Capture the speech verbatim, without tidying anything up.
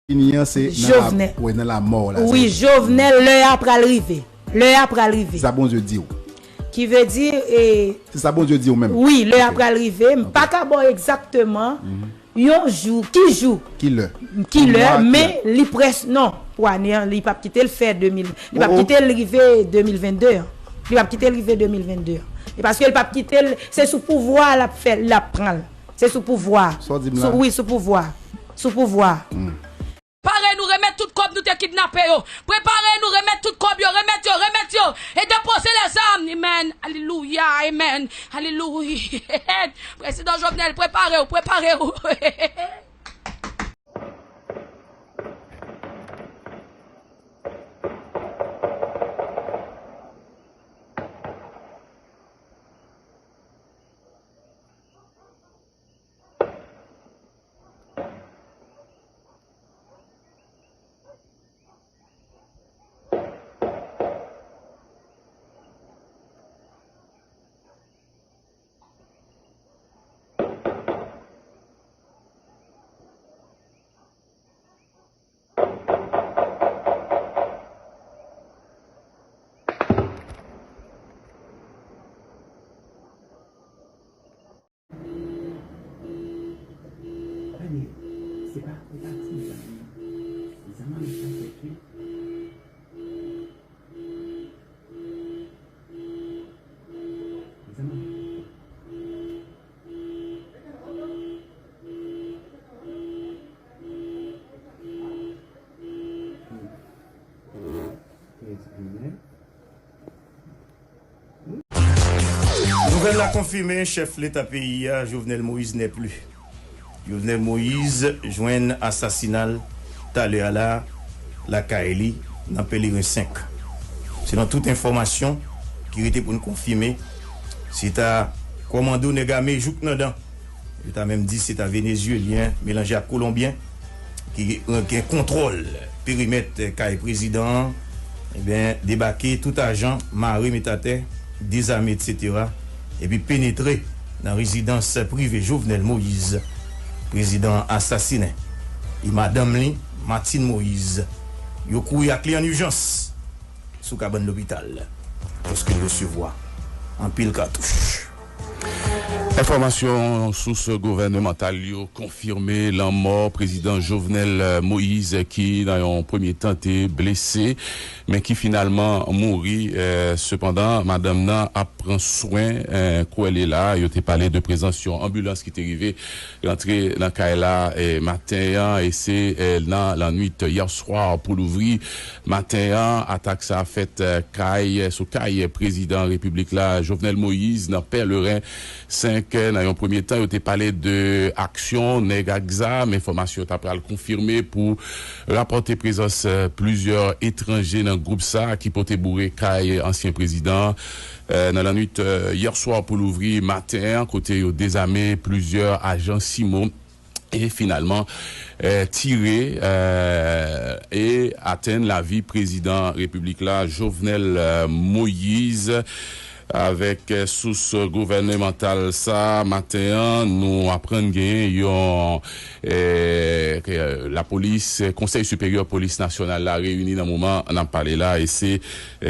Fini an, se nan la, Jovenel. Wi, nan lanmò la. Wi, Jovenel, lè a pral rive. Lè a pral rive. Se sa Bondye di w. Ki vle di, e, Se sa Bondye di w menm. Wi, lè a pral rive. M pa ka ba w egzakteman yon jou, ki jou, ki lè, ki lè, men li près, non, pou ane an, li p ap kite l fè de mil, li p ap kite l rive de mil vennde an. Li p ap kite l rive de mil vennde an. E paske l p ap kite l, se sou pouvwa l ap fè, l ap pran l. Se sou pouvwa. Sa w di m la? Sou, wi, sou pouvwa. Sou pouvwa. Pare nou, remèt tout kòb nou te kidnape yo. Prepare nou, remèt tout kòb yo, remèt yo, remèt yo. E depoze lèzam. Amen. Alelouya, amen. Alelouya. Prezidan Jovenel, prepare w, prepare w. Daniel, se pa, se pa ti zam. Zam an sa tèt wi. Zam an. Trèz grenn. Nouvèl la konfime, chèf leta peyi a, Jovenel Moïse n'est plus. Jovenel Moïse jwenn asasina l talè a la, lakay li, nan Pèleren senk. Selon tout enfòmasyon ki rete pou n konfime, se ta kòmando nèg ame jouk nan dan. Yo ta menm di se ta Venezyelyen melanje ak Kolonbyen ki gen kontwòl perimèt kay prezidan an, ebyen, debake tout ajan, mare, met atè, dezame, etsetera, epi penetre nan rezidans prive Jovenel Moïse, prezidan an asasinen, e madanm li, Martine Moïse. Yo kouri ak li an ijans sou kabann lopital, kote l resevwa anpil katouch. Enfòmasyon sous gouvènemantal yo konfime lanmò prezidan Jovenel Moïse, ki nan yon premye tan te blese, men ki finalman mouri. Eh, sepandan, madanm nan ap pran swen, eh, koulye a la. Yo te pale de prezans yon anbilans ki te rive rantre nan kay la, eh, maten an, e se, eh, nan lannwit yè swa pou louvri maten an, atak sa fèt, eh, kay, sou kay prezidan repiblik la, Jovenel Moïse, nan Pèleren senk. Nan yon premye tan, yo te pale de aksyon nèg ak zam. Enfòmasyon yo ta pral konfime pou rapòte prezans, eh, plizyè etranje nan gwoup sa ki pote boure kay ansyen prezidan an, eh, nan lannwit, eh, yè swa pou louvri maten an, kote yo dezame plizyè ajan CIMO e finalman, eh, tire, eh, e atenn lavi prezidan repiblik la, Jovenel, eh, Moïse. Avèk, eh, sous gouvènemantal sa, maten an, nou aprann gen yon, eh, ke, eh, lapolis, Konsèy Siperyè Polis Nasyonal la reyini nan moman n ap pale la, e se, eh,